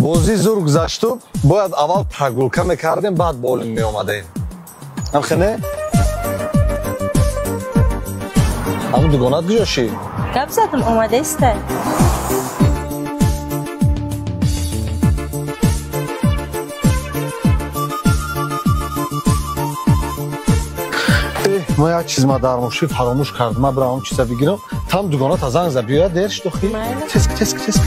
Бозӣ зур гузашту, бояд аввал прогулка мекардем, баъд болинг меомадем. Амхе не? Ҳамун дугонат куҷо ши? Гап задам, омадаиста. Ма як чиз ма дар мошин фаромӯш кардам, ма бирам он чиза бигирам. Там дугоната занг зад, биёяд дер шуд охи. Тез тез тез.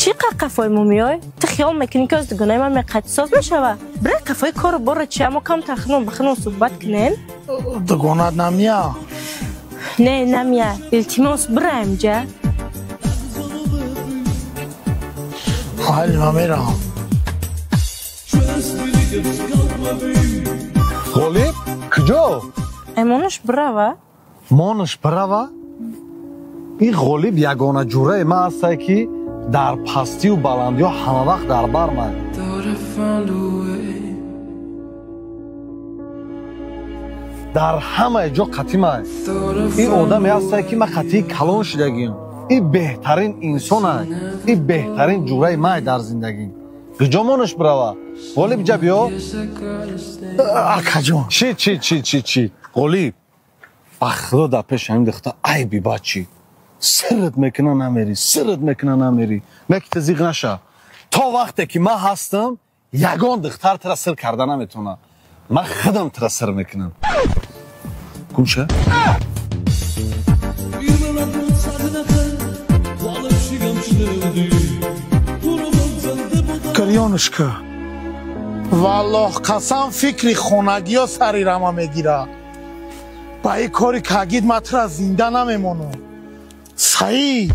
Чӣ қафои мо меой? Ту хиёл мекунӣ, ки оз дугонаи ман меқатисоз мешава? Бира қафои кору бора чи, аммо камтар худмон ба худмон суҳбат кунем. Дугонат намия? Не, намия. Илтимос, бираем ҷа. Ҳали ман мерам. Ғолиб, куҷо? Эмонаш бирава. Монаш бирава? Ин Ғолиб ягона ҷурае ман ҳастае, ки дар пастию баландиҳо ҳамавақт дар бар ман. Дар ҳамаи ҷо қатимай. Ин одаме ҳастае, ки ман қатии калон шудагиам. Ин беҳтарин инсонай. Ин беҳтарин ҷураи май дар зиндагим. Куҷо монаш бирава? Ғолиб, ҷа биё. Акаҷон. Чӣ, чӣ, чӣ, чӣ, чӣ? Ғолиб, ба худо дар пеши ҳамин духта айби бачи. Сират мекуна намери, сират мекуна намери. Меки ту зиғ наша. То вақте ки ман ҳастам, ягон духтар тура сир карда наметавонад. Ман худам тура сир мекунам. Гумша? Гирёнушка. Валлоҳ қасам, фикри хонагиё сари рама мегира. Ба ин кори кагид ман тура зинда намемонам. Саид.